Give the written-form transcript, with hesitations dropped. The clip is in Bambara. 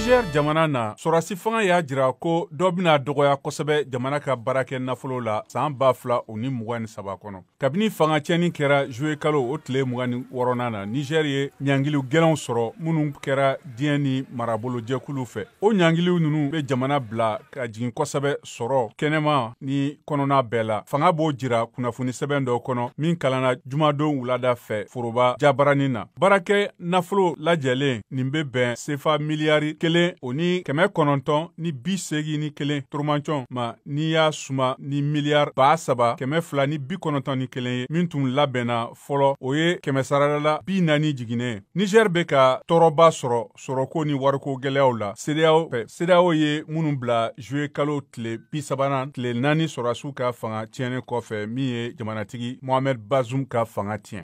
Niger jamana na, sɔrɔdasi fanga y'a jira ko dɔ bɛna dɔgɔya kosɛbɛ jamana ka baarakɛ nafolo la san 2023 kɔnɔ. Kabini fanga tiɲɛni kɛra juillet kalo o tile 26nan na, Niger ye ɲangiliw gɛlɛnw sɔrɔ minnu kɛra diɲɛ ni marabolojɛkulu fɛ. O ɲangiliw ninnu bɛ jamana bila ka jigin kosɛbɛ sɔrɔ kɛnɛma ni kɔnɔna bɛɛ la. Fanga b'o jira kunnafoni sɛbɛn dɔ kɔnɔ min kalanna jumadon wulada fɛ foroba jabaranin na. Baarakɛ nafolo lajɛlen nin bɛ bɛn sefa miliyari 1 o ni 981 toromancɔn ma n'i y'a suma ni miliyari 3291 ye min tun labɛnna fɔlɔ, o ye kɛmɛ sarada la 40 jiginnen ye. Niger bɛ ka tɔɔrɔba sɔrɔ sɔrɔko ni wariko gɛlɛyaw la CEDEAO fɛ. CEDEAO ye minnu bila juillet kalo tile 30nan, tile 4 sɔrɔdasiw ka fanga tiɲɛnen kɔfɛ, min ye jamanatigi Mohamed Bazoum ka fanga tiɲɛ.